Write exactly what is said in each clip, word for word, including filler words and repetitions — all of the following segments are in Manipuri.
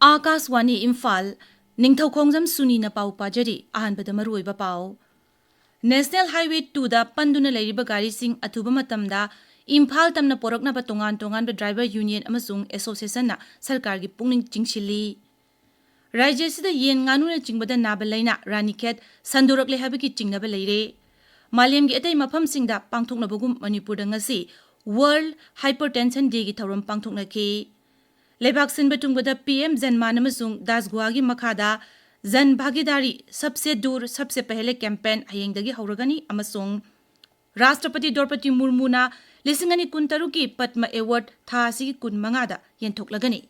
ꯑꯥꯀꯥꯁꯋꯥꯅꯤ ꯏꯝꯐꯥꯜ, ꯅꯤꯡꯊꯧꯈꯣꯡꯖꯝ ꯁꯨꯅꯤꯅ ꯄꯥꯎ ꯄꯥꯖꯔꯤ꯫ ꯑꯍꯥꯟꯕꯗ ꯃꯔꯨꯑꯣꯏꯕ ꯄꯥꯎ꯫ National Highway two ꯗ ꯄꯟꯗꯨꯅ ꯂꯩꯔꯤꯕ ꯒꯥꯔꯤꯁꯤꯡ ꯑꯊꯨꯕ ꯃꯇꯝꯗ ꯏꯝꯐꯥꯜ ꯇꯝꯅ ꯄꯣꯔꯛꯅꯕ ꯇꯣꯉꯥꯟ ꯇꯣꯉꯥꯟꯕ driver union ꯑꯃꯁꯨꯡ association ꯅ ꯁꯔꯀꯥꯔꯒꯤ ꯄꯨꯛꯅꯤꯡ ꯆꯤꯡꯁꯤꯜꯂꯤ꯫ ꯔꯥꯖ꯭ꯌ ꯑꯁꯤꯗ ꯌꯦꯟ ꯉꯥꯅꯨꯅꯆꯤꯡꯕꯗ ꯅꯥꯕ ꯂꯥꯏꯅꯥ ꯔꯥꯅꯤꯈꯦꯠ ꯁꯟꯗꯣꯔꯛꯂꯦ ꯍꯥꯏꯕꯒꯤ ꯆꯤꯡꯅꯕ ꯂꯩꯔꯦ꯫ ꯃꯥꯂꯦꯝꯒꯤ ꯑꯇꯩ ꯃꯐꯝꯁꯤꯡꯗ ꯄꯥꯡꯊꯣꯛꯅꯕꯒꯨꯝ ꯃꯅꯤꯄꯨꯔꯗ ꯉꯁꯤ World Hypertension Day ꯒꯤ ꯊꯧꯔꯝ ꯄꯥꯡꯊꯣꯛꯅꯈꯤ꯫ ꯂꯩꯕꯥꯛ ꯁꯤꯟꯕ ꯊꯨꯡꯕꯗ ꯄꯤ ꯑꯦꯝ ꯖꯟꯃꯥꯟ ꯑꯃꯁꯨꯡ ꯗꯥꯁ ꯒꯨꯍꯥꯒꯤ ꯃꯈꯥꯗ ꯖꯟ ꯚꯥꯒꯤꯗꯥꯔꯤ ꯁꯕꯁꯦ ꯗꯨꯔ ꯁꯕꯁꯦ ꯄꯍꯂꯦ campaign ꯍꯌꯦꯡꯗꯒꯤ ꯍꯧꯔꯒꯅꯤ ꯑꯃꯁꯨꯡ ꯔꯥꯁꯇ꯭ꯔꯄꯇꯤ ꯗ꯭ꯔꯧꯄꯗꯤ ꯃꯨꯔꯃꯨꯅ ꯂꯤꯁꯤꯡ ꯑꯅꯤ ꯀꯨꯟꯇꯔꯨꯛꯀꯤ ꯄꯗꯃ award ꯊꯥ ꯑꯁꯤꯒꯤ ꯀꯨꯟꯃꯉꯥꯗ ꯌꯦꯟꯊꯣꯛꯂꯒꯅꯤ꯫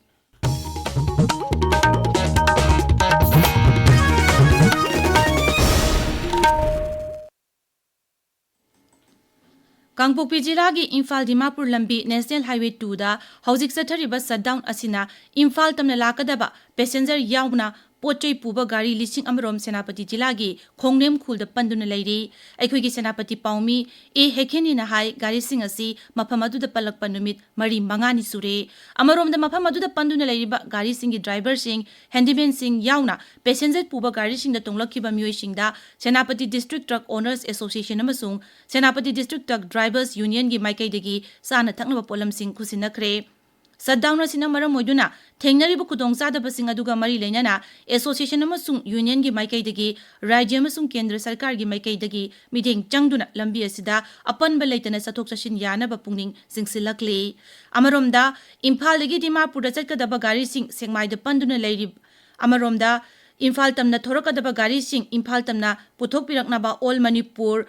ꯀꯥꯡꯄꯣꯛꯄꯤ ꯖꯤꯂꯥꯒꯤ ꯏꯝꯐꯥꯜ ꯗꯤꯃꯥꯄꯨꯔ ꯂꯝꯕꯤ National Highway two ꯗ ꯍꯧꯖꯤꯛ ꯆꯠꯊꯔꯤꯕ shutdown ꯑꯁꯤꯅ ꯏꯝꯐꯥꯜ ꯇꯝꯅ ꯂꯥꯛꯀꯗꯕ passenger ꯌꯥꯎꯅ ꯄꯣꯠ ꯆꯩ ꯄꯨꯕ ꯒꯥꯔꯤ ꯂꯤꯁꯤꯡ ꯑꯃꯔꯣꯝ ꯁꯦꯅꯥꯄꯇꯤ ꯖꯤꯂꯥꯒꯤ ꯈꯣꯡꯅꯦꯝ ꯈꯨꯜꯗ ꯄꯟꯗꯨꯅ ꯂꯩꯔꯤ꯫ ꯑꯩꯈꯣꯏꯒꯤ ꯁꯦꯅꯥꯄꯇꯤ ꯄꯥꯎꯃꯤ ꯑꯦ ꯍꯦꯈꯦꯅꯤꯅ ꯍꯥꯏ, ꯒꯥꯔꯤꯁꯤꯡ ꯑꯁꯤ ꯃꯐꯝ ꯑꯗꯨꯗ ꯄꯜꯂꯛꯄ ꯅꯨꯃꯤꯠ ꯃꯔꯤ ꯃꯉꯥꯅꯤ ꯁꯨꯔꯦ꯫ ꯑꯃꯔꯣꯝꯗ ꯃꯐꯝ ꯑꯗꯨꯗ ꯄꯟꯗꯨꯅ ꯂꯩꯔꯤꯕ ꯒꯥꯔꯤꯁꯤꯡꯒꯤ driver ꯁꯤꯡ, handyman ꯁꯤꯡ ꯌꯥꯎꯅ passenger ꯄꯨꯕ ꯒꯥꯔꯤꯁꯤꯡꯗ ꯇꯣꯡꯂꯛꯈꯤꯕ ꯃꯤꯑꯣꯏꯁꯤꯡꯗ Senapati District Truck Owners Association ꯑꯃꯁꯨꯡ Senapati District Truck Drivers Union ꯒꯤ ꯃꯥꯏꯀꯩꯗꯒꯤ ꯆꯥꯅ ꯊꯛꯅꯕ ꯄꯣꯠꯂꯝꯁꯤꯡ ꯈꯨꯠꯁꯤꯟꯅꯈ꯭ꯔꯦ꯫ Shutdown ꯑꯁꯤꯅ ꯃꯔꯝ ꯑꯣꯏꯗꯨꯅ ꯊꯦꯡꯅꯔꯤꯕ ꯈꯨꯗꯣꯡꯆꯥꯗꯕꯁꯤꯡ ꯑꯗꯨꯒ ꯃꯔꯤ ꯂꯩꯅꯅ association ꯑꯃꯁꯨꯡ union ꯒꯤ ꯃꯥꯏꯀꯩꯗꯒꯤ ꯔꯥꯖ꯭ꯌ ꯑꯃꯁꯨꯡ ꯀꯦꯟꯗ꯭ꯔ ꯁꯔꯀꯥꯔꯒꯤ ꯃꯥꯏꯀꯩꯗꯒꯤ ꯃꯤꯠꯌꯦꯡ ꯆꯪꯗꯨꯅ ꯂꯝꯕꯤ ꯑꯁꯤꯗ ꯑꯄꯟꯕ ꯂꯩꯇꯅ ꯆꯠꯊꯣꯛ ꯆꯠꯁꯤꯟ ꯌꯥꯅꯕ ꯄꯨꯛꯅꯤꯡ ꯆꯤꯡꯁꯤꯜꯂꯛꯂꯤ꯫ ꯑꯃꯔꯣꯝꯗ, ꯏꯝꯐꯥꯜꯗꯒꯤ ꯗꯤꯃꯥꯄꯨꯔꯗ ꯆꯠꯀꯗꯕ ꯒꯥꯔꯤꯁꯤꯡ ꯁꯦꯛꯃꯥꯏꯗ ꯄꯟꯗꯨꯅ ꯂꯩꯔꯤ꯫ ꯑꯃꯔꯣꯝꯗ, ꯏꯝꯐꯥꯜ ꯇꯝꯅ ꯊꯣꯔꯛꯀꯗꯕ ꯒꯥꯔꯤꯁꯤꯡ ꯏꯝꯐꯥꯜ ꯇꯝꯅ ꯄꯨꯊꯣꯛꯄꯤꯔꯛꯅꯕ All Manipur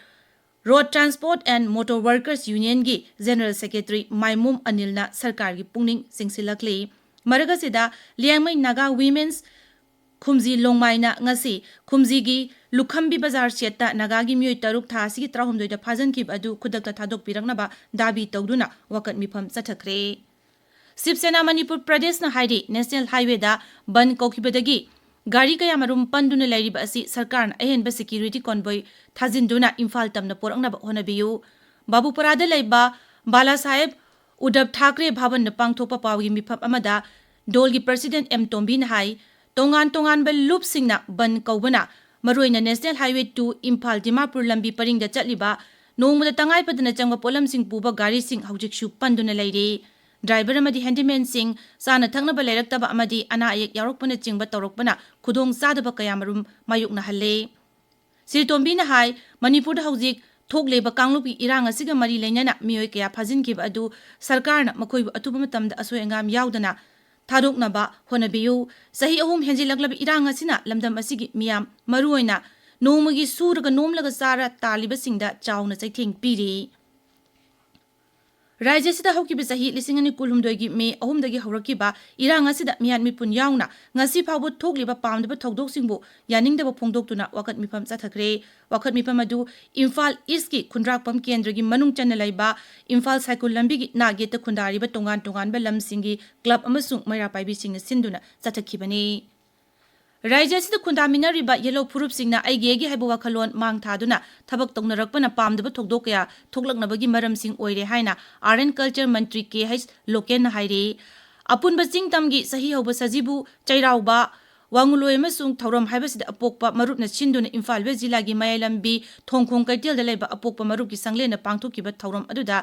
Road Transport and Motor Workers Union ꯒꯤ General Secretary ꯃꯥꯏꯃꯨꯝ ꯑꯅꯤꯜꯅ ꯁꯔꯀꯥꯔꯒꯤ ꯄꯨꯛꯅꯤꯡ ꯆꯤꯡꯁꯤꯜꯂꯛꯂꯤ꯫ ꯃꯔꯛ ꯑꯁꯤꯗ, ꯂꯤꯌꯥꯡꯃꯩ ꯅꯥꯒꯥ Women's ꯈꯨꯝꯖꯤ ꯂꯣꯡꯃꯥꯏꯅ ꯉꯁꯤ ꯈꯨꯝꯖꯤꯒꯤ ꯂꯨꯈꯝꯕꯤ ꯕꯖꯥꯔ ꯁꯦꯠꯇ ꯅꯥꯒꯥꯒꯤ ꯃꯤꯑꯣꯏ ꯇꯔꯨꯛ ꯊꯥ ꯑꯁꯤꯒꯤ ꯇꯔꯥꯍꯨꯝꯗꯣꯏꯗ ꯐꯥꯖꯤꯟꯈꯤꯕ ꯑꯗꯨ ꯈꯨꯗꯛꯇ ꯊꯥꯗꯣꯛꯄꯤꯔꯛꯅꯕ ꯗꯥꯕꯤ ꯇꯧꯗꯨꯅ ꯋꯥꯀꯠ ꯃꯤꯐꯝ ꯆꯠꯊꯈ꯭ꯔꯦ꯫ ꯁꯤꯕ ꯁꯦꯅꯥ ꯃꯅꯤꯄꯨꯔ ꯄ꯭ꯔꯗꯦꯁꯅ ꯍꯥꯏꯔꯤ, National Highway ꯗ ꯕꯟ ꯀꯧꯈꯤꯕꯗꯒꯤ ꯒꯥꯔꯤ ꯀꯌꯥꯃꯔꯨꯝ ꯄꯟꯗꯨꯅ ꯂꯩꯔꯤꯕ ꯑꯁꯤ ꯁꯔꯀꯥꯔꯅ ꯑꯍꯦꯟꯕ security convoy ꯊꯥꯖꯤꯟꯗꯨꯅ ꯏꯝꯐꯥꯜ ꯇꯝꯅ ꯄꯣꯔꯛꯅꯕ ꯍꯣꯠꯅꯕꯤꯌꯨ꯫ ꯕꯥꯕꯨꯄꯥꯔꯥꯗ ꯂꯩꯕ ꯕꯥꯂꯥ ꯁꯥꯍꯦꯕ ꯎꯗꯕ ꯊꯥꯀ꯭ꯔꯦ ꯚꯕꯟꯗ ꯄꯥꯡꯊꯣꯛꯄ ꯄꯥꯎꯒꯤ ꯃꯤꯐꯝ ꯑꯃꯗ ꯗꯣꯜꯒꯤ president ꯑꯦꯝ ꯇꯣꯝꯕꯤꯅ ꯍꯥꯏ, ꯇꯣꯉꯥꯟ ꯇꯣꯉꯥꯟꯕ ꯂꯨꯞꯁꯤꯡꯅ ꯕꯟ ꯀꯧꯕꯅ ꯃꯔꯨꯑꯣꯏꯅ National Highway two Imphal Dimapur ꯂꯝꯕꯤ ꯄꯔꯤꯡꯗ ꯆꯠꯂꯤꯕ ꯅꯣꯡꯃꯗ ꯇꯉꯥꯏ ꯐꯗꯅ ꯆꯪꯕ ꯄꯣꯠꯂꯝꯁꯤꯡ ꯄꯨꯕ ꯒꯥꯔꯤꯁꯤꯡ ꯍꯧꯖꯤꯛꯁꯨ ꯄꯟꯗꯨꯅ ꯂꯩꯔꯤ꯫ Driver ꯑꯃꯗꯤ handymanꯁꯤꯡ ꯆꯥꯅ ꯊꯛꯅꯕ ꯂꯩꯔꯛꯇꯕ ꯑꯃꯗꯤ ꯑꯅꯥ ꯑꯌꯦꯛ ꯌꯥꯎꯔꯛꯄꯅꯆꯤꯡꯕ ꯇꯧꯔꯛꯄꯅ ꯈꯨꯗꯣꯡ ꯆꯥꯗꯕ ꯀꯌꯥꯃꯔꯨꯝ ꯃꯥꯌꯣꯛꯅꯍꯜꯂꯦ꯫ ꯁ꯭ꯔꯤ ꯇꯣꯝꯕꯤꯅ ꯍꯥꯏ, ꯃꯅꯤꯄꯨꯔꯗ ꯍꯧꯖꯤꯛ ꯊꯣꯛꯂꯤꯕ ꯀꯥꯡꯂꯨꯞꯀꯤ ꯏꯔꯥꯡ ꯑꯁꯤꯒ ꯃꯔꯤ ꯂꯩꯅꯅ ꯃꯤꯑꯣꯏ ꯀꯌꯥ ꯐꯥꯖꯤꯟꯈꯤꯕ ꯑꯗꯨ ꯁꯔꯀꯥꯔꯅ ꯃꯈꯣꯏꯕꯨ ꯑꯊꯨꯕ ꯃꯇꯝꯗ ꯑꯁꯣꯏ ꯑꯉꯥꯝ ꯌꯥꯎꯗꯅ ꯊꯥꯗꯣꯛꯅꯕ ꯍꯣꯠꯅꯕꯤꯌꯨ꯫ ꯆꯍꯤ ꯑꯍꯨꯝ ꯍꯦꯟꯖꯤꯜꯂꯛꯂꯕ ꯏꯔꯥꯡ ꯑꯁꯤꯅ ꯂꯝꯗꯝ ꯑꯁꯤꯒꯤ ꯃꯤꯌꯥꯝ, ꯃꯔꯨꯑꯣꯏꯅ ꯅꯣꯡꯃꯒꯤ ꯁꯨꯔꯒ ꯅꯣꯝꯂꯒ ꯆꯥꯔ ꯇꯥꯜꯂꯤꯕꯁꯤꯡꯗ ꯆꯥꯎꯅ ꯆꯩꯊꯦꯡ ꯄꯤꯔꯤ꯫ ꯔꯥꯖ꯭ꯌ ꯑꯁꯤꯗ ꯍꯧꯈꯤꯕ ꯆꯍꯤ ꯂꯤꯁꯤꯡ ꯑꯅꯤ ꯀꯨꯟꯍꯨꯝꯗꯣꯏꯒꯤ ꯃꯦ ꯑꯍꯨꯝꯗꯒꯤ ꯍꯧꯔꯛꯈꯤꯕ ꯏꯔꯥꯡ ꯑꯁꯤꯗ ꯃꯤꯍꯥꯠ ꯃꯤꯄꯨꯟ ꯌꯥꯎꯅ ꯉꯁꯤ ꯐꯥꯎꯕ ꯊꯣꯛꯂꯤꯕ ꯄꯥꯝꯗꯕ ꯊꯧꯗꯣꯛꯁꯤꯡꯕꯨ ꯌꯥꯅꯤꯡꯗꯕ ꯐꯣꯡꯗꯣꯛꯇꯨꯅ ꯋꯥꯀꯠ ꯃꯤꯐꯝ ꯆꯠꯊꯈ꯭ꯔꯦ꯫ ꯋꯥꯀꯠ ꯃꯤꯐꯝ ꯑꯗꯨ ꯏꯝꯐꯥꯜ ꯏꯁꯀꯤ ꯈꯨꯟꯗ꯭ꯔꯥꯛꯄꯝ ꯀꯦꯟꯗ꯭ꯔꯒꯤ ꯃꯅꯨꯡ ꯆꯟꯅ ꯂꯩꯕ ꯏꯝꯐꯥꯜ ꯁꯥꯏꯀꯨꯜ ꯂꯝꯕꯤꯒꯤ ꯅꯥꯛ ꯌꯦꯠꯇ ꯈꯨꯟꯗꯥꯔꯤꯕ ꯇꯣꯉꯥꯟ ꯇꯣꯉꯥꯟꯕ ꯂꯝꯁꯤꯡꯒꯤ club ꯑꯃꯁꯨꯡ ꯃꯩꯔꯥ ꯄꯥꯏꯕꯤꯁꯤꯡꯅ ꯁꯤꯟꯗꯨꯅ ꯆꯠꯊꯈꯤꯕꯅꯤ꯫ ꯔꯥꯖ꯭ꯌ ꯑꯁꯤꯗ ꯈꯨꯟꯗꯥꯃꯤꯟꯅꯔꯤꯕ ꯌꯦꯜꯍꯧ ꯐꯨꯔꯨꯞꯁꯤꯡꯅ ꯑꯩꯒꯤ ꯑꯩꯒꯤ ꯍꯥꯏꯕ ꯋꯥꯈꯜꯂꯣꯟ ꯃꯥꯡ ꯊꯥꯗꯨꯅ ꯊꯕꯛ ꯇꯧꯅꯔꯛꯄꯅ ꯄꯥꯝꯗꯕ ꯊꯧꯗꯣꯛ ꯀꯌꯥ ꯊꯣꯛꯂꯛꯅꯕꯒꯤ ꯃꯔꯝꯁꯤꯡ ꯑꯣꯏꯔꯦ ꯍꯥꯏꯅ Art and Culture Mantri K H ꯂꯣꯀꯦꯟꯅ ꯍꯥꯏꯔꯤ꯫ ꯑꯄꯨꯟꯕ ꯆꯤꯡ ꯇꯝꯒꯤ ꯆꯍꯤ ꯍꯧꯕ ꯁꯖꯤꯕꯨ, ꯆꯩꯔꯥꯎꯕ, ꯋꯥꯡꯉꯨꯂꯣꯏ ꯑꯃꯁꯨꯡ ꯊꯧꯔꯝ ꯍꯥꯏꯕꯁꯤꯗ ꯑꯄꯣꯛꯄ ꯃꯔꯨꯞꯅ ꯁꯤꯟꯗꯨꯅ ꯏꯝꯐꯥꯜ ꯋꯦꯁ ꯖꯤꯂꯥꯒꯤ ꯃꯌꯥꯏ ꯂꯝꯕꯤ ꯊꯣꯡꯈꯣꯡ ꯀꯩꯊꯦꯜꯗ ꯂꯩꯕ ꯑꯄꯣꯛꯄ ꯃꯔꯨꯞꯀꯤ ꯁꯪꯂꯦꯟꯗ ꯄꯥꯡꯊꯣꯛꯈꯤꯕ ꯊꯧꯔꯝ ꯑꯗꯨꯗ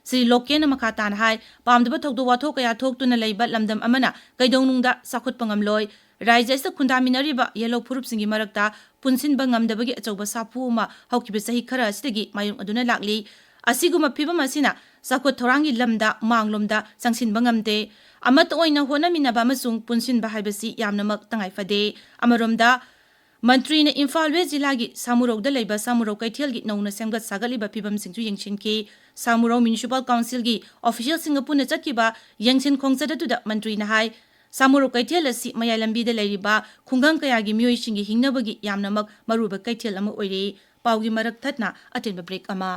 ꯁ꯭ꯔꯤ ꯂꯣꯀꯦꯟꯅ ꯃꯈꯥ ꯇꯥꯅ ꯍꯥꯏ, ꯄꯥꯝꯗꯕ ꯊꯧꯗꯣꯛ ꯋꯥꯊꯣꯛ ꯀꯌꯥ ꯊꯣꯛꯇꯨꯅ ꯂꯩꯕ ꯂꯝꯗꯝ ꯑꯃꯅ ꯀꯩꯗꯧꯅꯨꯡꯗ ꯆꯥꯎꯈꯠꯄ ꯉꯝꯂꯣꯏ꯫ ꯔꯥꯖ꯭ꯌ ꯑꯁꯤꯗ ꯈꯨꯟꯗꯥꯃꯤꯟꯅꯔꯤꯕ ꯌꯦꯜꯍꯧ ꯐꯨꯔꯨꯞꯁꯤꯡꯒꯤ ꯃꯔꯛꯇ ꯄꯨꯟꯁꯤꯟꯕ ꯉꯝꯗꯕꯒꯤ ꯑꯆꯧꯕ ꯁꯥꯐꯨ ꯑꯃ ꯍꯧꯈꯤꯕ ꯆꯍꯤ ꯈꯔ ꯑꯁꯤꯗꯒꯤ ꯃꯥꯌꯣꯛꯅꯗꯨꯅ ꯂꯥꯛꯂꯤ꯫ ꯑꯁꯤꯒꯨꯝꯕ ꯐꯤꯚꯝ ꯑꯁꯤꯅ ꯆꯥꯎꯈꯠ ꯊꯧꯔꯥꯡꯒꯤ ꯂꯝꯗ ꯃꯥꯡꯂꯣꯝꯗ ꯆꯪꯁꯤꯟꯕ ꯉꯝꯗꯦ꯫ ꯑꯃꯠꯇ ꯑꯣꯏꯅ ꯍꯣꯠꯅꯃꯤꯟꯅꯕ ꯑꯃꯁꯨꯡ ꯄꯨꯟꯁꯤꯟꯕ ꯍꯥꯏꯕꯁꯤ ꯌꯥꯝꯅꯃꯛ ꯇꯉꯥꯏ ꯐꯗꯦ꯫ ꯑꯃꯔꯣꯝꯗ, ꯃꯟꯇ꯭ꯔꯤꯅ ꯏꯝꯐꯥꯜ ꯋꯦꯁ ꯖꯤꯂꯥꯒꯤ ꯁꯥꯃꯨꯔꯧꯗ ꯂꯩꯕ ꯁꯥꯃꯨꯔꯧ ꯀꯩꯊꯦꯜꯒꯤ ꯅꯧꯅ ꯁꯦꯝꯒꯠ ꯁꯥꯒꯠꯂꯤꯕ ꯐꯤꯚꯝꯁꯤꯡꯁꯨ ꯌꯦꯡꯁꯤꯟꯈꯤ꯫ ꯁꯥꯃꯨꯔꯧ ꯃ꯭ꯌꯨꯅꯤꯁꯤꯄꯥꯜ ꯀꯥꯎꯟꯁꯤꯜꯒꯤ ꯑꯣꯐꯤꯁꯤꯌꯦꯜꯁꯤꯡꯒ ꯄꯨꯟꯅ ꯆꯠꯈꯤꯕ ꯌꯦꯡꯁꯤꯟ ꯈꯣꯡꯆꯠ ꯑꯗꯨꯗ ꯃꯟꯇ꯭ꯔꯤꯅ ꯍꯥꯏ, ꯁꯥꯃꯨꯔꯧ ꯀꯩꯊꯦꯜ ꯑꯁꯤ ꯃꯌꯥꯏ ꯂꯝꯕꯤꯗ ꯂꯩꯔꯤꯕ ꯈꯨꯡꯒꯪ ꯀꯌꯥꯒꯤ ꯃꯤꯑꯣꯏꯁꯤꯡꯒꯤ ꯍꯤꯡꯅꯕꯒꯤ ꯌꯥꯝꯅꯃꯛ ꯃꯔꯨꯑꯣꯏꯕ ꯀꯩꯊꯦꯜ ꯑꯃ ꯑꯣꯏꯔꯤ꯫ ꯄꯥꯎꯒꯤ ꯃꯔꯛ ꯊꯠꯅ ꯑꯇꯦꯟꯕ break ꯑꯃ꯫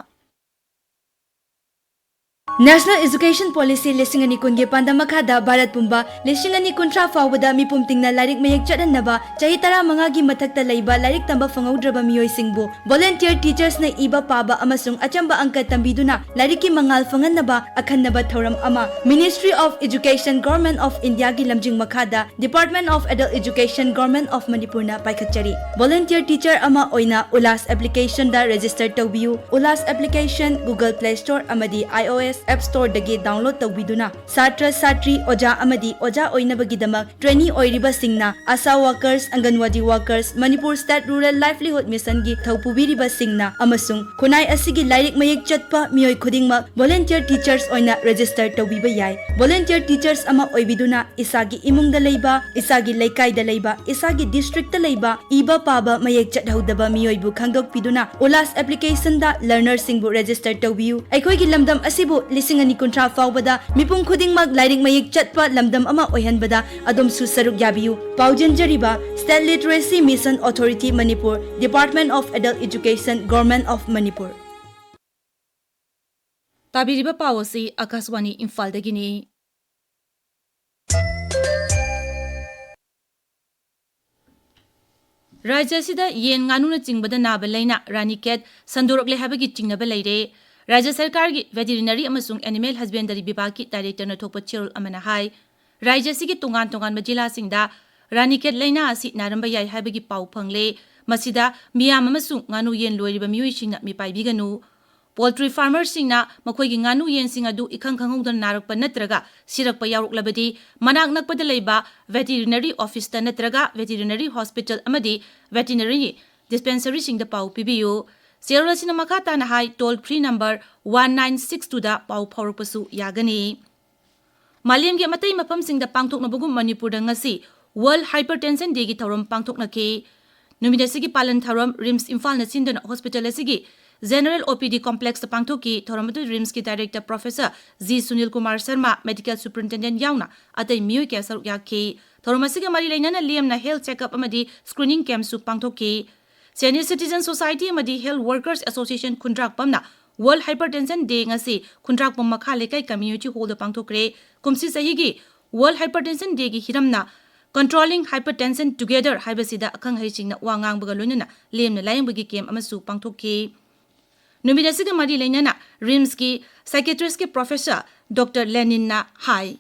National Education Policy ꯂꯤꯁꯤꯡ ꯑꯅꯤ ꯀꯨꯟꯒꯤ ꯄꯥꯟꯗꯝ ꯃꯈꯥꯗ ꯚꯥꯔꯠ ꯄꯨꯝꯕ ꯂꯤꯁꯤꯡ ꯑꯅꯤ ꯀꯨꯟꯊ꯭ꯔꯥ ꯐꯥꯎꯕꯗ ꯃꯤꯄꯨꯝ ꯇꯤꯡꯅ ꯂꯥꯏꯔꯤꯛ ꯃꯌꯦꯛ ꯆꯠꯍꯟꯅꯕ ꯆꯍꯤ ꯇꯔꯥꯃꯉꯥꯒꯤ ꯃꯊꯛꯇ ꯂꯩꯕ ꯂꯥꯏꯔꯤꯛ ꯇꯝꯕ ꯐꯪꯍꯧꯗ꯭ꯔꯕ ꯃꯤꯑꯣꯏꯁꯤꯡꯕꯨ volunteer teachersꯅ ꯏꯕ ꯄꯥꯕ ꯑꯃꯁꯨꯡ ꯑꯆꯝꯕ ꯑꯪꯀ ꯇꯝꯕꯤꯗꯨꯅ ꯂꯥꯏꯔꯤꯛꯀꯤ ꯃꯉꯥꯜ ꯐꯪꯍꯟꯅꯕ ꯑꯈꯟꯅꯕ ꯊꯧꯔꯝ ꯑꯃ Ministry of Education, Government of Indiaꯒꯤ ꯂꯝꯖꯤꯡ ꯃꯈꯥꯗ Department of Adult Education, Government of Manipurꯅ ꯄꯥꯏꯈꯠꯆꯔꯤ꯫ Volunteer teacher ꯑꯃ ꯑꯣꯏꯅ ꯎꯂꯥꯁ applicationꯗ register ꯇꯧꯕꯤꯌꯨ꯫ ꯎꯂꯥꯁ application Google Play Store ꯑꯃꯗꯤ iOS App Storeꯗꯒꯤ download ꯇꯧꯕꯤꯗꯨꯅ ꯁꯥꯇ꯭ꯔ, ꯁꯥꯇ꯭ꯔꯤ, ꯑꯣꯖꯥ ꯑꯃꯗꯤ ꯑꯣꯖꯥ ꯑꯣꯏꯅꯕꯒꯤꯗꯃꯛ trainee ꯑꯣꯏꯔꯤꯕꯁꯤꯡꯅ ASHA workers, Anganwadi workers, Manipur State Rural Livelihood Missionꯒꯤ ꯊꯧ ꯄꯨꯕꯤꯔꯤꯕꯁꯤꯡꯅ ꯑꯃꯁꯨꯡ ꯈꯨꯟꯅꯥꯏ ꯑꯁꯤꯒꯤ ꯂꯥꯏꯔꯤꯛ ꯃꯌꯦꯛ ꯆꯠꯄ ꯃꯤꯑꯣꯏ ꯈꯨꯗꯤꯡꯃꯛ volunteer teachers ꯑꯣꯏꯅ register ꯇꯧꯕꯤꯕ ꯌꯥꯏ꯫ Volunteer teachers ꯑꯃ ꯑꯣꯏꯕꯤꯗꯨꯅ ꯏꯁꯥꯒꯤ ꯏꯃꯨꯡꯗ ꯂꯩꯕ, ꯏꯁꯥꯒꯤ ꯂꯩꯀꯥꯏꯗ ꯂꯩꯕ, ꯏꯁꯥꯒꯤ districtꯇ ꯂꯩꯕ, ꯏꯕ ꯄꯥꯕ ꯃꯌꯦꯛ ꯆꯠꯍꯧꯗꯕ ꯃꯤꯑꯣꯏꯕꯨ ꯈꯪꯗꯣꯛꯄꯤꯗꯨꯅ ꯎꯂꯥꯁ applicationꯗ learnerꯁꯤꯡꯕꯨ register ꯇꯧꯕꯤꯌꯨ꯫ ꯑꯩꯈꯣꯏꯒꯤ ꯂꯝꯗꯝ ꯑꯁꯤꯕꯨ ꯂꯤꯁꯤꯡ ꯑꯅꯤ ꯀꯨꯟꯊ꯭ꯔꯥ ꯐꯥꯎꯕꯗ ꯃꯤꯄꯨꯝ ꯈꯨꯗꯤꯡꯃꯛ ꯂꯥꯏꯔꯤꯛ ꯃꯌꯦꯛ ꯆꯠꯄ ꯂꯝꯗꯝ ꯑꯃ ꯑꯣꯏꯍꯟꯕꯗ ꯑꯗꯣꯝꯁꯨ ꯁꯔꯨꯛ ꯌꯥꯕꯤꯌꯨ꯫ ꯄꯥꯎꯖꯦꯟꯖꯔꯤꯕ State Literacy Mission Authority Manipur, Department of Adult Education, Government of Manipur꯫ ꯇꯥꯕꯤꯔꯤꯕ ꯄꯥꯎ ꯑꯁꯤ ꯑꯀꯥꯁꯕꯥꯅꯤ ꯏꯝꯐꯥꯜꯗꯒꯤꯅꯤ꯫ ꯔꯥꯖ꯭ꯌ ꯑꯁꯤꯗ ꯌꯦꯟ, ꯉꯥꯅꯨꯅꯆꯤꯡꯕꯗ ꯅꯥꯕ ꯂꯥꯏꯅꯥ ꯔꯥꯅꯤ ꯀꯦꯠ ꯁꯟꯗꯣꯔꯛꯂꯦ ꯍꯥꯏꯕꯒꯤ ꯆꯤꯡꯅꯕ ꯂꯩꯔꯦ꯫ ꯔꯥꯖ꯭ꯌ ꯁꯔꯀꯥꯔꯒꯤ ꯚꯦꯇꯤꯔꯤꯅꯔꯤ ꯑꯃꯁꯨꯡ ꯑꯦꯅꯤꯃꯦꯜ ꯍꯁꯕꯦꯟꯗꯔꯤ ꯕꯤꯚꯥꯒꯀꯤ ꯗꯥꯏꯔꯦꯛꯇꯔꯅ ꯊꯣꯛꯄ ꯆꯦꯔꯣꯜ ꯑꯃꯅ ꯍꯥꯏ, ꯔꯥꯖ꯭ꯌ ꯑꯁꯤꯒꯤ ꯇꯣꯉꯥꯟ ꯇꯣꯉꯥꯟꯕ ꯖꯤꯂꯥꯁꯤꯡꯗ ꯔꯥꯅꯤ ꯀꯦꯠ ꯂꯥꯏꯅꯥ ꯑꯁꯤ ꯅꯥꯔꯝꯕ ꯌꯥꯏ ꯍꯥꯏꯕꯒꯤ ꯄꯥꯎ ꯐꯪꯂꯦ꯫ ꯃꯁꯤꯗ ꯃꯤꯌꯥꯝ ꯑꯃꯁꯨꯡ ꯉꯥꯅꯨ ꯌꯦꯟ ꯂꯣꯏꯔꯤꯕ ꯃꯤꯑꯣꯏꯁꯤꯡꯅ ꯃꯤꯄꯥꯏꯕꯤꯒꯅꯨ꯫ Poultry farmerꯁꯤꯡꯅ ꯃꯈꯣꯏꯒꯤ ꯉꯥꯅꯨ ꯌꯦꯟꯁꯤꯡ ꯑꯗꯨ ꯏꯈꯪ ꯈꯪꯍꯧꯗꯅ ꯅꯥꯔꯛꯄ ꯅꯠꯇ꯭ꯔꯒ ꯁꯤꯔꯛꯄ ꯌꯥꯎꯔꯛꯂꯕꯗꯤ, ꯃꯅꯥꯛ ꯅꯛꯄꯗ ꯂꯩꯕ ꯚꯦꯇꯤꯔꯤꯅꯔꯤ ꯑꯣꯐꯤꯁꯇ ꯅꯠꯇ꯭ꯔꯒ ꯚꯦꯇꯤꯔꯤꯅꯔꯤ ꯍꯣꯁꯄꯤꯇꯥꯜ ꯑꯃꯗꯤ ꯚꯦꯇꯤꯔꯤꯅꯔꯤ ꯗꯤꯁꯄꯦꯟꯁꯔꯤꯁꯤꯡꯗ ꯄꯥꯎ ꯄꯤꯕꯤꯌꯨ꯫ ꯆꯦꯔꯣꯜ ꯑꯁꯤꯅ ꯃꯈꯥ ꯇꯥꯅ ꯍꯥꯏ, toll free number one nine six twoꯗ ꯄꯥꯎ ꯐꯥꯎꯔꯛꯄꯁꯨ ꯌꯥꯒꯅꯤ꯫ ꯃꯥꯂꯦꯝꯒꯤ ꯑꯇꯩ ꯃꯐꯝꯁꯤꯡꯗ ꯄꯥꯡꯊꯣꯛꯅꯕꯒꯨꯝ ꯃꯅꯤꯄꯨꯔꯗ ꯉꯁꯤ World Hypertension Dayꯒꯤ ꯊꯧꯔꯝ ꯄꯥꯡꯊꯣꯛꯅꯈꯤ꯫ ꯅꯨꯃꯤꯠ ꯑꯁꯤꯒꯤ ꯄꯥꯂꯟ ꯊꯧꯔꯝ ꯔꯤꯝꯁ ꯏꯝꯐꯥꯜꯅ ꯁꯤꯟꯗꯨꯅ ꯍꯣꯁꯄꯤꯇꯥꯜ ꯑꯁꯤꯒꯤ General OPD complexꯇ ꯄꯥꯡꯊꯣꯛꯈꯤ꯫ ꯊꯧꯔꯝ ꯑꯗꯨ ꯔꯤꯝꯁꯀꯤ director professor G Sunil Kumar Sharma, medical superintendent ꯌꯥꯎꯅ ꯑꯇꯩ ꯃꯤꯑꯣꯏ ꯀꯌꯥ ꯁꯔꯨꯛ ꯌꯥꯈꯤ꯫ ꯊꯧꯔꯝ ꯑꯁꯤꯒ ꯃꯔꯤ ꯂꯩꯅꯅ ꯂꯦꯝꯅ health checkup ꯑꯃꯗꯤ screening campꯁꯨ ꯄꯥꯡꯊꯣꯛꯈꯤ꯫ Senior Citizen Society ꯑꯃꯗꯤ Health Workers Association ꯈꯨꯟꯗ꯭ꯔꯥꯛꯄꯝꯅ World Hypertension Day ꯉꯁꯤ ꯈꯨꯟꯗ꯭ꯔꯥꯛꯄꯝ ꯃꯈꯥ ꯂꯩꯀꯥꯏ Community Hall ꯗ ꯄꯥꯡꯊꯣꯛꯈ꯭ꯔꯦ꯫ ꯀꯨꯝꯁꯤ ꯆꯍꯤꯒꯤ World Hypertension Day ꯒꯤ ꯍꯤꯔꯝꯅ Controlling Hypertension Together ꯍꯥꯏꯕꯁꯤꯗ ꯑꯈꯪ ꯑꯍꯩꯁꯤꯡꯅ ꯋꯥ ꯉꯥꯡꯕꯒ ꯂꯣꯏꯅꯅ ꯂꯦꯝꯅ ꯂꯥꯌꯦꯡꯕꯒꯤ camp ꯑꯃꯁꯨ ꯄꯥꯡꯊꯣꯛꯈꯤ꯫ ꯅꯨꯃꯤꯠ ꯑꯁꯤꯒ ꯃꯔꯤ ꯂꯩꯅꯅ RIMS ꯀꯤ psychiatrist ꯀꯤ professor Doctor Lenin ꯅ ꯍꯥꯏ,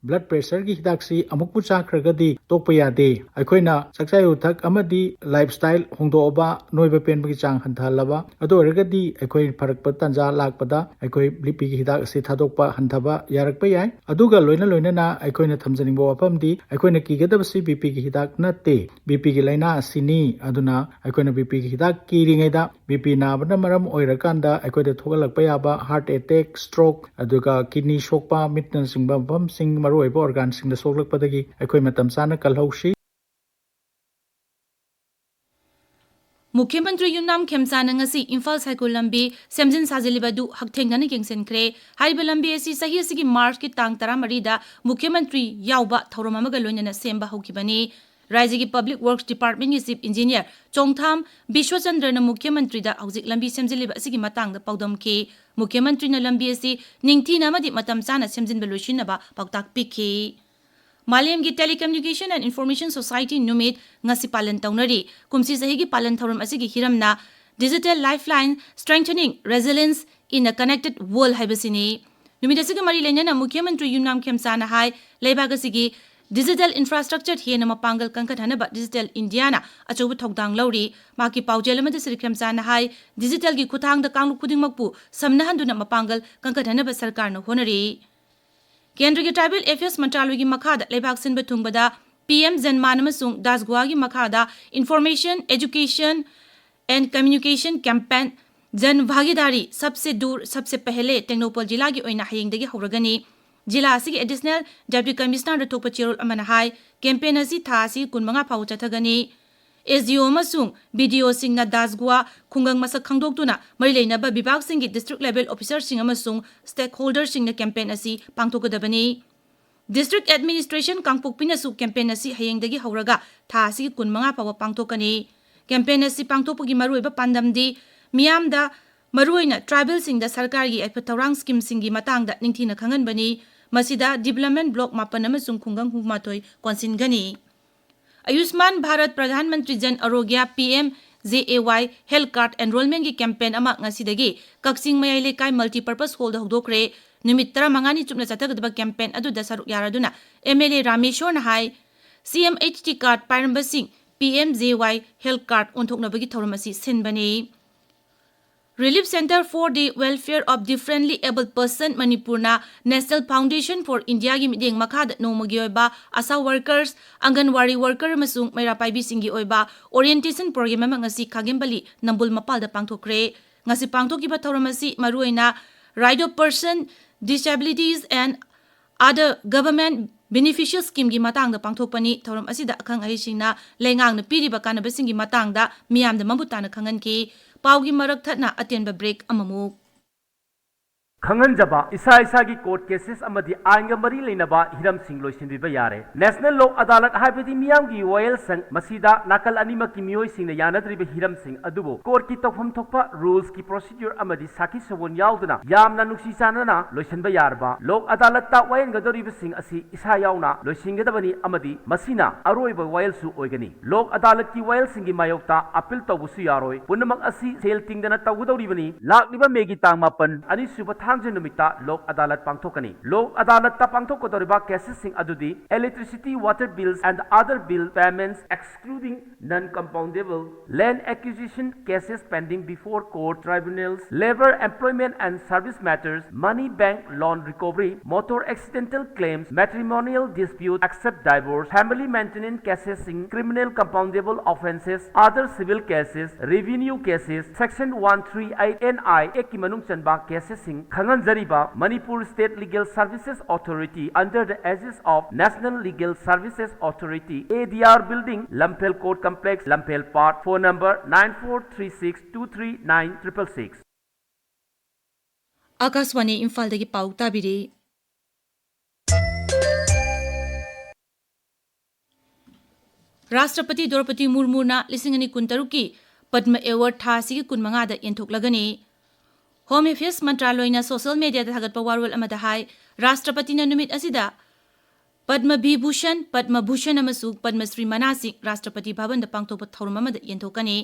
blood pressure ꯒꯤ ꯍꯤꯗꯥꯛꯁꯤ ꯑꯃꯨꯛꯄꯨ ꯆꯥꯈ꯭ꯔꯒꯗꯤ ꯇꯣꯛꯄ ꯌꯥꯗꯦ꯫ ꯑꯩꯈꯣꯏꯅ ꯆꯥꯛꯆꯥ ꯌꯨꯊꯛ ꯑꯃꯗꯤ lifestyle ꯍꯣꯡꯗꯣꯛꯑꯕ, ꯅꯣꯏꯕ ꯄꯦꯟꯕꯒꯤ ꯆꯥꯡ ꯍꯟꯊꯍꯜꯂꯕ, ꯑꯗꯨ ꯑꯣꯏꯔꯒꯗꯤ ꯑꯩꯈꯣꯏ ꯐꯔꯛꯄ ꯇꯥꯟꯖꯥ ꯂꯥꯛꯄꯗ ꯑꯩꯈꯣꯏ BP ꯒꯤ ꯍꯤꯗꯥꯛ ꯑꯁꯤ ꯊꯥꯗꯣꯛꯄ ꯍꯟꯊꯕ ꯌꯥꯔꯛꯄ ꯌꯥꯏ꯫ ꯑꯗꯨꯒ ꯂꯣꯏꯅ ꯂꯣꯏꯅꯅ ꯑꯩꯈꯣꯏꯅ ꯊꯝꯖꯅꯤꯡꯕ ꯋꯥꯐꯝꯗꯤ, ꯑꯩꯈꯣꯏꯅ ꯀꯤꯒꯗꯕꯁꯤ BP ꯒꯤ ꯍꯤꯗꯥꯛ ꯅꯠꯇꯦ, BP ꯒꯤ ꯂꯥꯏꯅꯥ ꯑꯁꯤꯅꯤ꯫ ꯑꯗꯨꯅ ꯑꯩꯈꯣꯏꯅ BP ꯒꯤ ꯍꯤꯗꯥꯛ ꯀꯤꯔꯤꯉꯩꯗ BP ꯅꯥꯕꯅ ꯃꯔꯝ ꯑꯣꯏꯔꯀꯥꯟꯗ ꯑꯩꯈꯣꯏꯗ ꯊꯣꯛꯍꯜꯂꯛꯄ ꯌꯥꯕ heart attack, stroke, ꯑꯗꯨꯒ kidney ꯁꯣꯛꯄ, ꯃꯤꯠꯅꯆꯤꯡꯕ ꯃꯐꯝꯁꯤꯡ, ꯃꯔꯨꯑꯣꯏꯕ organ ꯁꯤꯡꯗ ꯁꯣꯛꯂꯛꯄꯗꯒꯤ ꯑꯩꯈꯣꯏ ꯃꯇꯝ ꯆꯥꯅ ꯀꯜꯍꯧꯁꯤ꯫ ꯃꯨꯈ꯭ꯌ ꯃꯟꯇ꯭ꯔꯤ ꯌꯨꯝꯅꯥꯝ ꯈꯦꯝꯆꯥꯅ ꯉꯁꯤ ꯏꯝꯐꯥꯜ ꯁꯥꯏꯀꯨꯜ ꯂꯝꯕꯤ ꯁꯦꯝꯖꯤꯟ ꯁꯥꯖꯤꯜꯂꯤꯕ ꯑꯗꯨ ꯍꯛꯊꯦꯡꯅꯅ ꯌꯦꯡꯁꯤꯟꯈ꯭ꯔꯦ꯫ ꯍꯥꯏꯔꯤꯕ ꯂꯝꯕꯤ ꯑꯁꯤ ꯆꯍꯤ ꯑꯁꯤꯒꯤ March ꯀꯤ ꯇꯥꯡ ꯇꯔꯥꯃꯔꯤꯗ ꯃꯨꯈ꯭ꯌ ꯃꯟꯇ꯭ꯔꯤ ꯌꯥꯎꯕ ꯊꯧꯔꯝ ꯑꯃꯒ ꯂꯣꯏꯅꯅ ꯁꯦꯝꯕ ꯍꯧꯈꯤꯕꯅꯤ꯫ ꯔꯥꯖ꯭ꯌꯒꯤ Public Works Department ꯀꯤ Chief Engineer ꯆꯣꯡꯊꯥꯝ ꯕꯤꯁ꯭ꯋꯆꯟꯗ꯭ꯔꯅ ꯃꯨꯈ꯭ꯌ ꯃꯟꯇ꯭ꯔꯤꯗ ꯍꯧꯖꯤꯛ ꯂꯝꯕꯤ ꯁꯦꯝꯖꯤꯜꯂꯤꯕ ꯑꯁꯤꯒꯤ ꯃꯇꯥꯡꯗ ꯄꯥꯎꯗꯝꯈꯤ꯫ ꯃꯨꯈ꯭ꯌ ꯃꯟꯇ꯭ꯔꯤꯅ ꯂꯝꯕꯤ ꯑꯁꯤ ꯅꯤꯡꯊꯤꯅ ꯑꯃꯗꯤ ꯃꯇꯝ ꯆꯥꯅ ꯁꯦꯝꯖꯤꯟꯕ ꯂꯣꯏꯁꯤꯟꯅꯕ ꯄꯥꯎꯇꯥꯛ ꯄꯤꯈꯤ꯫ ꯃꯥꯂꯦꯝꯒꯤ Telecommunication and Information Society ꯅꯨꯃꯤꯠ ꯉꯁꯤ ꯄꯥꯂꯟ ꯇꯧꯅꯔꯤ꯫ ꯀꯨꯝꯁꯤ ꯆꯍꯤꯒꯤ ꯄꯥꯂꯟ ꯊꯧꯔꯝ ꯑꯁꯤꯒꯤ ꯍꯤꯔꯝꯅ Digital Lifeline, Strengthening Resilience in a Connected World ꯍꯥꯏꯕꯁꯤꯅꯤ꯫ ꯅꯨꯃꯤꯠ ꯑꯁꯤꯒ ꯃꯔꯤ ꯂꯩꯅꯅ ꯃꯨꯈ꯭ꯌ ꯃꯟꯇ꯭ꯔꯤ ꯌꯨꯝꯅꯥꯝ ꯈꯦꯝꯆꯥꯅ ꯍꯥꯏ, ꯂꯩꯕꯥꯛ ꯑꯁꯤꯒꯤ digital infrastructure ꯍꯦꯟꯅ ꯃꯄꯥꯡꯒꯜ ꯀꯟꯈꯠꯍꯟꯅꯕ Digital Indiaꯅ ꯑꯆꯧꯕ ꯊꯧꯗꯥꯡ ꯂꯧꯔꯤ꯫ ꯃꯍꯥꯛꯀꯤ ꯄꯥꯎꯖꯦꯜ ꯑꯃꯗ ꯁ꯭ꯔꯤ ꯈꯦꯝꯆꯥꯅ ꯍꯥꯏ, digitalꯒꯤ ꯈꯨꯠꯊꯥꯡꯗ ꯀꯥꯡꯂꯨꯞ ꯈꯨꯗꯤꯡꯃꯛꯄꯨ ꯁꯝꯅꯍꯟꯗꯨꯅ ꯃꯄꯥꯡꯒꯜ ꯀꯟꯈꯠꯍꯟꯅꯕ ꯁꯔꯀꯥꯔꯅ ꯍꯣꯠꯅꯔꯤ꯫ ꯀꯦꯟꯗ꯭ꯔꯒꯤ Tribal Affairs ꯃꯟꯇ꯭ꯔꯥꯂꯣꯏꯒꯤ ꯃꯈꯥꯗ ꯂꯩꯕꯥꯛ ꯁꯤꯟꯕ ꯊꯨꯡꯕꯗ PM ꯖꯟꯃꯥꯟ ꯑꯃꯁꯨꯡ ꯗꯥꯁꯒꯨꯋꯥꯒꯤ ꯃꯈꯥꯗ Information, Education and Communication Campaign ꯖꯟ ꯚꯥꯒꯤꯗꯥꯔꯤ ꯁꯕꯁꯦ ꯗꯨꯔ ꯁꯕꯁꯦ ꯄꯦꯍꯂꯦ ꯇꯦꯡꯅꯧꯄꯜ ꯖꯤꯂꯥꯒꯤ ꯑꯣꯏꯅ ꯍꯌꯦꯡꯗꯒꯤ ꯍꯧꯔꯒꯅꯤ꯫ ꯖꯤꯂꯥ ꯑꯁꯤꯒꯤ Additional Deputy Commissionerꯗ ꯊꯣꯛꯄ ꯆꯦꯔꯣꯜ ꯑꯃꯅ ꯍꯥꯏ, campaign ꯑꯁꯤ ꯊꯥ ꯑꯁꯤ ꯀꯨꯟꯃꯉꯥ ꯐꯥꯎꯕ ꯆꯠꯊꯒꯅꯤ꯫ SDO ꯑꯃꯁꯨꯡ BDOꯁꯤꯡꯅ ꯗꯥꯁꯒꯨꯋꯥ ꯈꯨꯡꯒꯪ ꯃꯁꯛ ꯈꯪꯗꯣꯛꯇꯨꯅ ꯃꯔꯤ ꯂꯩꯅꯕ ꯕꯤꯚꯥꯒꯁꯤꯡꯒꯤ district level officerꯁꯤꯡ ꯑꯃꯁꯨꯡ stakeholderꯁꯤꯡꯅ campaign ꯑꯁꯤ ꯄꯥꯡꯊꯣꯛꯀꯗꯕꯅꯤ꯫ District Administration ꯀꯥꯡꯄꯣꯛꯄꯤꯅꯁꯨ campaign ꯑꯁꯤ ꯍꯌꯦꯡꯗꯒꯤ ꯍꯧꯔꯒ ꯊꯥ ꯑꯁꯤꯒꯤ ꯀꯨꯟꯃꯉꯥ ꯐꯥꯎꯕ ꯄꯥꯡꯊꯣꯛꯀꯅꯤ꯫ ꯀꯦꯝꯄꯦꯟ ꯑꯁꯤ ꯄꯥꯡꯊꯣꯛꯄꯒꯤ ꯃꯔꯨꯑꯣꯏꯕ ꯄꯥꯟꯗꯝꯗꯤ ꯃꯤꯌꯥꯝꯗ, ꯃꯔꯨꯑꯣꯏꯅ ꯇ꯭ꯔꯥꯏꯕꯦꯜꯁꯤꯡꯗ ꯁꯔꯀꯥꯔꯒꯤ ꯌꯥꯏꯐ ꯊꯧꯔꯥꯡ ꯁ꯭ꯀꯤꯝꯁꯤꯡꯒꯤ ꯃꯇꯥꯡꯗ ꯅꯤꯡꯊꯤꯅ ꯈꯪꯍꯟꯕꯅꯤ꯫ ꯃꯁꯤꯗ ꯗꯤꯕ꯭ꯂꯞꯃꯦꯟ ꯕ꯭ꯂꯣꯛ ꯃꯥꯄꯟ ꯑꯃꯁꯨꯡ ꯈꯨꯡꯒꯪ ꯍꯨꯝꯐꯨꯃꯥꯊꯣꯏ ꯀꯣꯟꯁꯤꯟꯒꯅꯤ꯫ ꯑꯌꯨꯁꯃꯥꯟ ꯚꯥꯔꯠ ꯄ꯭ꯔꯙꯥꯟ ꯃꯟꯇ꯭ꯔꯤ ꯖꯟ ꯑꯔꯣꯒ꯭ꯌ, ꯄꯤ ꯑꯦꯝ ꯖꯦ ꯑꯦ ꯋꯥꯏ, ꯍꯦꯜꯊ ꯀꯥꯔꯗ ꯑꯦꯟꯔꯣꯜꯃꯦꯟꯒꯤ ꯀꯦꯝꯄꯦꯟ ꯑꯃ ꯉꯁꯤꯗꯒꯤ ꯀꯛꯆꯤꯡ ꯃꯌꯥꯏ ꯂꯩꯀꯥꯏ ꯃꯜꯇꯤꯄꯔꯄꯁ ꯍꯣꯜꯗ ꯍꯧꯗꯣꯛꯈ꯭ꯔꯦ꯫ ꯅꯨꯃꯤꯠ ꯇꯔꯥꯃꯉꯥꯅꯤ ꯆꯨꯞꯅ ꯆꯠꯊꯒꯗꯕ ꯀꯦꯝꯄꯦꯟ ꯑꯗꯨꯗ ꯁꯔꯨꯛ ꯌꯥꯔꯗꯨꯅ ꯑꯦꯝ ꯑꯦꯜ ꯑꯦ ꯔꯥꯃꯦꯁꯣꯔꯅ ꯍꯥꯏ, C M H T card ꯄꯥꯏꯔꯝꯕꯁꯤꯡ P M J Y health card ꯑꯣꯟꯊꯣꯛꯅꯕꯒꯤ ꯊꯧꯔꯝ ꯑꯁꯤ ꯁꯤꯟꯕꯅꯤ꯫ Relief Centre for the Welfare of Differently Abled Person ꯃꯅꯤꯄꯨꯔꯅ National Foundation for Indiaꯒꯤ ꯃꯤꯠꯌꯦꯡ ꯃꯈꯥꯗ ꯅꯣꯡꯃꯒꯤ ꯑꯣꯏꯕ ꯑꯥꯁꯥ ꯋꯥꯔꯀꯔꯁ, ꯑꯪꯒꯟꯋꯥꯔꯤ ꯋꯥꯔꯀꯔ ꯑꯃꯁꯨꯡ ꯃꯩꯔꯥ ꯄꯥꯏꯕꯤꯁꯤꯡꯒꯤ ꯑꯣꯏꯕ ꯑꯣꯔꯤꯌꯦꯟꯇꯦꯁꯟ ꯄ꯭ꯔꯣꯒ꯭ꯔꯥꯝ ꯑꯃ ꯉꯁꯤ ꯈꯥꯒꯦꯝꯕꯜꯂꯤ ꯅꯝꯕꯨꯜ ꯃꯄꯥꯜꯗ ꯄꯥꯡꯊꯣꯛꯈ꯭ꯔꯦ꯫ ꯉꯁꯤ ꯄꯥꯡꯊꯣꯛꯈꯤꯕ ꯊꯧꯔꯝ ꯑꯁꯤ ꯃꯔꯨꯑꯣꯏꯅ Right of Person, Disabilities and Other Government Beneficial Schemeꯒꯤ ꯃꯇꯥꯡꯗ ꯄꯥꯡꯊꯣꯛꯄꯅꯤ꯫ ꯊꯧꯔꯝ ꯑꯁꯤꯗ ꯑꯈꯪ ꯑꯍꯩꯁꯤꯡꯅ ꯂꯩꯉꯥꯛꯅ ꯄꯤꯔꯤꯕ ꯀꯥꯟꯅꯕꯁꯤꯡꯒꯤ ꯃꯇꯥꯡꯗ ꯃꯤꯌꯥꯝꯗ ꯃꯃꯨꯠ ꯇꯥꯅ ꯈꯪꯍꯟꯈꯤ꯫ ꯄꯥꯎꯒꯤ ꯃꯔꯛ ꯊꯠꯅ ꯑꯇꯦꯟꯕ ꯕ꯭ꯔꯦꯛ ꯑꯃꯃꯨꯛ꯫ ꯈꯪꯍꯟꯖꯕ, ꯏꯁꯥ ꯏꯁꯥꯒꯤ ꯀꯣꯔꯠ ꯀꯦꯁꯦꯁ ꯑꯃꯗꯤ ꯑꯥꯏꯟꯒ ꯃꯔꯤ ꯂꯩꯅꯕ ꯍꯤꯔꯝꯁꯤꯡ ꯂꯣꯏꯁꯤꯟꯕꯤꯕ ꯌꯥꯔꯦ꯫ ꯅꯦꯁꯅꯦꯜ ꯂꯣꯛ ꯑꯗꯥꯂꯠ ꯍꯥꯏꯕꯗꯤ ꯃꯤꯌꯥꯝꯒꯤ ꯋꯥꯌꯦꯜꯁꯪ꯫ ꯃꯁꯤꯗ ꯅꯥꯀꯜ ꯑꯅꯤꯃꯛꯀꯤ ꯃꯤꯑꯣꯏꯁꯤꯡꯅ ꯌꯥꯅꯗ꯭ꯔꯤꯕ ꯍꯤꯔꯝꯁꯤꯡ ꯑꯗꯨꯕꯨ ꯀꯣꯔꯠꯀꯤ ꯇꯧꯐꯝ ꯊꯣꯛꯄ ꯔꯨꯜꯁꯀꯤ ꯄ꯭ꯔꯣꯁꯤꯗ꯭ꯌꯨꯔ ꯑꯃꯗꯤ ꯁꯥꯈꯤ ꯁꯑꯣꯟ ꯌꯥꯎꯗꯅ ꯌꯥꯝꯅ ꯅꯨꯡꯁꯤ ꯆꯥꯟꯅꯅ ꯂꯣꯏꯁꯤꯟꯕ ꯌꯥꯔꯕ ꯂꯣꯛ ꯑꯗꯥꯂꯠꯇ ꯋꯥꯌꯦꯟꯒꯗꯧꯔꯤꯕꯁꯤꯡ ꯑꯁꯤ ꯏꯁꯥ ꯌꯥꯎꯅ ꯂꯣꯏꯁꯤꯟꯒꯗꯕꯅꯤ ꯑꯃꯗꯤ ꯃꯁꯤꯅ ꯑꯔꯣꯏꯕ ꯋꯥꯌꯦꯜꯁꯨ ꯑꯣꯏꯒꯅꯤ꯫ ꯂꯣꯛ ꯑꯗꯥꯂꯠꯀꯤ ꯋꯥꯌꯦꯜꯁꯤꯡꯒꯤ ꯃꯥꯌꯣꯛꯇ ꯑꯄꯤꯜ ꯇꯧꯕꯁꯨ ꯌꯥꯔꯣꯏ꯫ ꯄꯨꯝꯅꯃꯛ ꯑꯁꯤ ꯁꯦꯜ ꯇꯤꯡꯗꯅ ꯇꯧꯒꯗꯧꯔꯤꯕꯅꯤ꯫ ꯂꯥꯛꯂꯤꯕ ꯃꯦꯒꯤ ꯇꯥꯡ ꯃꯥꯄꯟ, ꯑꯅꯤꯁꯨꯕ ꯊꯥꯡꯖ ꯅꯨꯃꯤꯠꯇ ꯂꯣꯛ ꯑꯗꯥꯂꯠ ꯄꯥꯡꯊꯣꯛꯀꯅꯤ꯫ ꯂꯣꯛ ꯑꯗꯥꯂꯠꯇ ꯄꯥꯡꯊꯣꯛꯀꯗꯧꯔꯤꯕ ꯀꯦꯁꯦꯁꯁꯤꯡ ꯑꯗꯨꯗꯤ electricity, water bills and other bill payments excluding non-compoundable, land acquisition cases pending before court tribunals, labor, employment and service matters, money, bank loan recovery, motor accidental claims, matrimonial dispute except divorce, family maintenance cases, criminal compoundable offences, other civil cases, revenue cases, Section one three eight N I Act ꯀꯤ ꯃꯅꯨꯡ ꯆꯟꯕ ꯀꯦꯁꯦꯁꯁꯤꯡ ꯈꯪꯍꯟꯖꯔꯤꯕ Manipur State Legal Services Authority under the aegis of National Legal Services Authority, A D R Building, Lamphel Court Complex, Lamphel Park, phone number nine four three six two three nine triple six. ꯑꯥꯀꯥꯁꯕꯥꯅꯤ ꯏꯝꯐꯥꯜꯗꯒꯤ ꯄꯥꯎ ꯇꯥꯕꯤꯔꯤ꯫ ꯔꯥꯁꯇ꯭ꯔꯄꯇꯤ ꯗ꯭ꯔꯧꯄꯗꯤ ꯃꯨꯔꯃꯨꯅ ꯂꯤꯁꯤꯡ ꯑꯅꯤ ꯀꯨꯟꯇꯔꯨꯛꯀꯤ ꯄꯗꯃ ꯑꯦꯋꯥꯔꯗ ꯊꯥ ꯑꯁꯤꯒꯤ ꯀꯨꯟꯃꯉꯥꯗ ꯌꯦꯟꯊꯣꯛꯂꯒꯅꯤ꯫ ꯍꯣꯝ ꯑꯦꯐꯤꯌꯔꯁ ꯃꯟꯇ꯭ꯔꯥꯂꯣꯏꯅ ꯁꯣꯁꯤꯌꯦꯜ ꯃꯦꯗꯤꯌꯥꯗ ꯊꯥꯒꯠꯄ ꯋꯥꯔꯣꯜ ꯑꯃꯗ ꯍꯥꯏ, ꯔꯥꯁꯇ꯭ꯔꯄꯇꯤꯅ ꯅꯨꯃꯤꯠ ꯑꯁꯤꯗ ꯄꯗꯃ ꯕꯤꯚꯨꯁꯟ, ꯄꯗꯃ ꯚꯨꯁꯟ ꯑꯃꯁꯨꯡ ꯄꯗꯃ ꯁ꯭ꯔꯤ ꯃꯅꯥꯁꯤꯡ ꯔꯥꯁꯇ꯭ꯔꯄꯇꯤ ꯚꯕꯟꯗ ꯄꯥꯡꯊꯣꯛꯄ ꯊꯧꯔꯝ ꯑꯃꯗ ꯌꯦꯟꯊꯣꯛꯀꯅꯤ꯫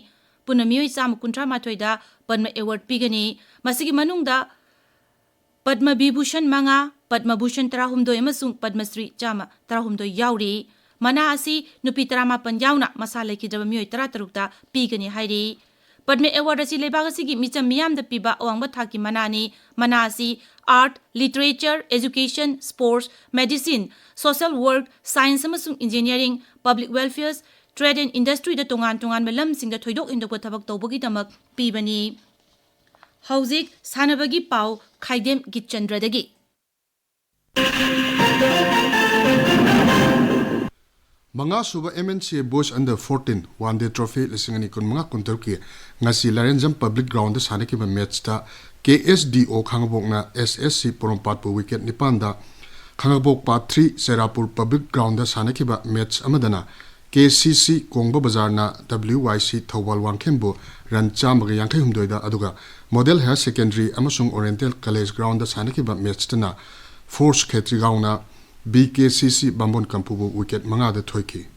ꯄꯨꯟꯅ ꯃꯤꯑꯣꯏ ꯆꯥꯝꯃ ꯀꯨꯟꯊ꯭ꯔꯥ ꯃꯥꯊꯣꯏꯗ ꯄꯗꯃ ꯑꯦꯋꯥꯔꯗ ꯄꯤꯒꯅꯤ꯫ ꯃꯁꯤꯒꯤ ꯃꯅꯨꯡꯗ ꯄꯗꯃ ꯕꯤꯚꯨꯁꯟ ꯃꯉꯥ, ꯄꯗꯃ ꯚꯨꯁꯟ ꯇꯔꯥꯍꯨꯝꯗꯣꯏ ꯑꯃꯁꯨꯡ ꯄꯗꯃ ꯁ꯭ꯔꯤ ꯆꯥꯝꯃ ꯇꯔꯥꯍꯨꯝꯗꯣꯏ ꯌꯥꯎꯔꯤ꯫ ꯃꯅꯥ ꯑꯁꯤ ꯅꯨꯄꯤ ꯇꯔꯥꯃꯥꯄꯟ ꯌꯥꯎꯅ ꯃꯁꯥ ꯂꯩꯈꯤꯗ꯭ꯔꯕ ꯃꯤꯑꯣꯏ ꯇꯔꯥꯇꯔꯨꯛꯇ ꯄꯤꯒꯅꯤ ꯍꯥꯏꯔꯤ꯫ ꯄꯗꯃ ꯑꯦꯋꯥꯔꯗ ꯑꯁꯤ ꯂꯩꯕꯥꯛ ꯑꯁꯤꯒꯤ ꯃꯤꯆꯝ ꯃꯤꯌꯥꯝꯗ ꯄꯤꯕ ꯑꯋꯥꯡꯕ ꯊꯥꯛꯀꯤ ꯃꯅꯥꯅꯤ꯫ ꯃꯅꯥ ꯑꯁꯤ art, literature, education, sports, medicine, social work, science ꯑꯃꯁꯨꯡ engineering, public welfare, trade and ꯏꯟꯗꯁꯇ꯭ꯔꯤꯗ ꯇꯣꯉꯥꯟ ꯇꯣꯉꯥꯟꯕ ꯂꯝꯁꯤꯡꯗ ꯊꯣꯏꯗꯣꯛ ꯍꯦꯟꯗꯣꯛꯄ ꯊꯕꯛ ꯇꯧꯕꯒꯤꯗꯃꯛ ꯄꯤꯕꯅꯤ꯫ ꯍꯧꯖꯤꯛ ꯁꯥꯟꯅꯕꯒꯤ ꯄꯥꯎ ꯈꯥꯏꯗꯦꯝ ꯒꯤꯠꯆꯟꯗ꯭ꯔꯗꯒꯤ꯫ ꯃꯉꯥꯁꯨꯕ M N C A Boys Under fourteen One Day Trophy ꯂꯤꯁꯤꯡ ꯑꯅꯤ ꯀꯨꯟꯃꯉꯥ ꯀꯨꯟꯇꯔꯨꯛꯀꯤ ꯉꯁꯤ ꯂꯥꯏꯔꯦꯟꯖꯝ ꯄꯕ꯭ꯂꯤꯛ ꯒ꯭ꯔꯥꯎꯟꯗ ꯁꯥꯟꯅꯈꯤꯕ ꯃꯦꯠꯁꯇ K S D O ꯈꯥꯉꯕꯣꯛꯅ S S C ꯄꯣꯔꯣꯝꯄꯥꯠꯄꯨ ꯋꯤꯀꯦꯠ ꯅꯤꯄꯥꯟꯗ, Khangabok part three Cherapur public ground ꯁꯥꯟꯅꯈꯤꯕ ꯃꯦꯠꯁ ꯑꯃꯗꯅ K C C ꯀꯣꯡꯕ ꯕꯖꯥꯔꯅ W Y C ꯊꯧꯕꯥꯜ ꯋꯥꯡꯈꯦꯝꯕꯨ ꯔꯟ ꯆꯥꯝꯃꯒ ꯌꯥꯡꯈꯩꯍꯨꯝꯗꯣꯏꯗ, ꯑꯗꯨꯒ ꯃꯣꯗꯦꯜ ꯍꯥꯌꯔ ꯁꯦꯀꯦꯟꯗꯔꯤ ꯑꯃꯁꯨꯡ ꯑꯣꯔꯤꯌꯦꯟꯇꯦꯜ ꯀꯂꯦꯖ ꯒ꯭ꯔꯥꯎꯟꯗ ꯁꯥꯟꯅꯈꯤꯕ ꯃꯦꯠꯁꯇꯅ ꯐꯣꯔꯁ ꯈꯦꯇ꯭ꯔꯤꯒꯥꯎꯅ B K C C ꯕꯥꯝꯕꯣꯟ ꯀꯝꯄꯨꯕꯨ ꯋꯤꯀꯦꯠ ꯃꯉꯥꯗ ꯊꯣꯏꯈꯤ꯫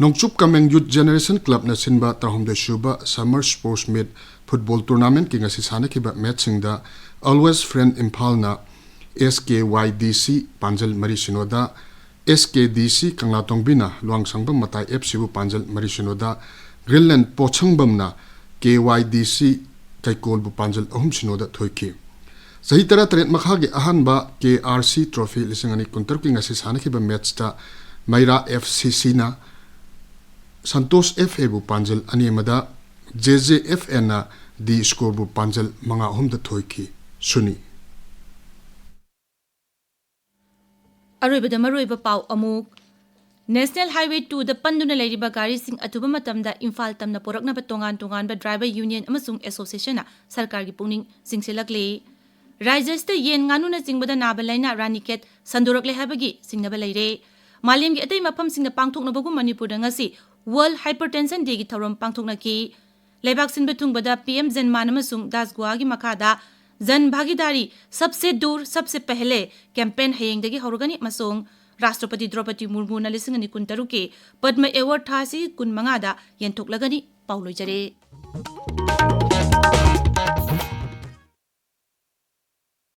ꯅꯣꯡꯆꯨꯞ ꯀꯃꯦꯡ ꯌꯨꯠ ꯖꯦꯅꯦꯔꯦꯁꯟ ꯀ꯭ꯂꯕꯅ ꯁꯤꯟꯕ ꯇꯔꯥꯍꯨꯝꯗꯣꯏ ꯁꯨꯕ ꯁꯝꯃꯔ ꯁ꯭ꯄꯣꯔꯠꯁ ꯃꯤꯠ ꯐꯨꯠꯕꯣꯜ ꯇꯣꯔꯅꯥꯃꯦꯟꯠꯀꯤ ꯉꯁꯤ ꯁꯥꯟꯅꯈꯤꯕ ꯃꯦꯠꯁꯁꯤꯡꯗ Always Friend ꯏꯝꯐꯥꯜꯅ S K Y D C ꯄꯥꯟꯖꯜ ꯃꯔꯤ ꯁꯤꯅꯣꯗ, S K D C ꯀꯪꯂꯥꯇꯣꯡꯕꯤꯅ ꯂꯨꯋꯥꯡꯁꯪꯕꯝ ꯃꯇꯥꯏ F Cꯕꯨ ꯄꯥꯟꯖꯜ ꯃꯔꯤ ꯁꯤꯅꯣꯗ, ꯒ꯭ꯔꯤꯟꯂꯦꯟ ꯄꯣꯠꯁꯪꯕꯝꯅ K Y D C ꯀꯩꯀꯣꯜꯕꯨ ꯄꯥꯟꯖꯜ ꯑꯍꯨꯝ ꯁꯤꯅꯣꯗ ꯊꯣꯏꯈꯤ꯫ ꯆꯍꯤ ꯇꯔꯥꯇꯔꯦꯠ ꯃꯈꯥꯒꯤ ꯑꯍꯥꯟꯕ K R C Trophy ꯂꯤꯁꯤꯡ ꯑꯅꯤ ꯀꯨꯟꯇꯔꯨꯛꯀꯤ ꯉꯁꯤ ꯁꯥꯟꯅꯈꯤꯕ ꯃꯦꯠꯁꯇ ꯃꯩꯔꯥ F C Cꯅ ꯁꯟꯇꯣꯁ F Aꯕꯨ ꯄꯥꯟꯖꯜ ꯑꯅꯤ ꯑꯃꯗ, J J F Aꯅ D Scoreꯕꯨ ꯄꯥꯟꯖꯜ ꯃꯉꯥ ꯑꯍꯨꯝꯗ ꯊꯣꯏꯈꯤ꯫ ꯁꯨꯅꯤ꯫ ꯑꯔꯣꯏꯕꯗ ꯃꯔꯨꯑꯣꯏꯕ ꯄꯥꯎ ꯑꯃꯨꯛ꯫ National Highway twoꯗ ꯄꯟꯗꯨꯅ ꯂꯩꯔꯤꯕ ꯒꯥꯔꯤꯁꯤꯡ ꯑꯊꯨꯕ ꯃꯇꯝꯗ ꯏꯝꯐꯥꯜ ꯇꯝꯅ ꯄꯨꯔꯛꯅꯕ ꯇꯣꯉꯥꯟ ꯇꯣꯉꯥꯟꯕ driver union ꯑꯃꯁꯨꯡ associationꯅ ꯁꯔꯀꯥꯔꯒꯤ ꯄꯨꯛꯅꯤꯡ ꯆꯤꯡꯁꯤꯜꯂꯛꯂꯤ꯫ ꯔꯥꯖ꯭ꯌ ꯑꯁꯤꯗ ꯌꯦꯟ ꯉꯥꯅꯨꯅꯆꯤꯡꯕꯗ ꯅꯥꯕ ꯂꯥꯏꯅꯥ ꯔꯥꯅꯤꯀꯦꯠ ꯁꯟꯗꯣꯔꯛꯂꯦ ꯍꯥꯏꯕꯒꯤ ꯆꯤꯡꯅꯕ ꯂꯩꯔꯦ꯫ ꯃꯥꯂꯦꯝꯒꯤ ꯑꯇꯩ ꯃꯐꯝꯁꯤꯡꯗ ꯄꯥꯡꯊꯣꯛꯅꯕꯒꯨꯝ ꯃꯅꯤꯄꯨꯔꯗ ꯉꯁꯤ World Hypertension Day ꯒꯤ ꯊꯧꯔꯝ ꯄꯥꯡꯊꯣꯛꯅꯈꯤ꯫ ꯂꯩꯕꯥꯛ ꯁꯤꯟꯕ ꯊꯨꯡꯕꯗ ꯄꯤ ꯑꯦꯝ ꯖꯟꯃꯥꯟ ꯑꯃꯁꯨꯡ ꯗꯥꯁ ꯒꯨꯍꯥꯒꯤ ꯃꯈꯥꯗ ꯖꯟ ꯚꯥꯒꯤꯗꯥꯔꯤ ꯁꯕꯁꯦ ꯗꯨꯔ ꯁꯕꯁꯦ ꯄꯦꯍꯂꯦ ꯀꯦꯝꯄꯦꯟ ꯍꯌꯦꯡꯗꯒꯤ ꯍꯧꯔꯒꯅꯤ ꯑꯃꯁꯨꯡ ꯔꯥꯁꯇ꯭ꯔꯄꯇꯤ ꯗ꯭ꯔꯧꯄꯗꯤ ꯃꯨꯔꯃꯨꯅ ꯂꯤꯁꯤꯡ ꯑꯅꯤ ꯀꯨꯟꯇꯔꯨꯛꯀꯤ ꯄꯗꯃ ꯑꯦꯋꯥꯔꯗ ꯊꯥ ꯑꯁꯤꯒꯤ ꯀꯨꯟꯃꯉꯥꯗ ꯌꯦꯟꯊꯣꯛꯂꯒꯅꯤ꯫ ꯄꯥꯎ ꯂꯣꯏꯖꯔꯦ꯫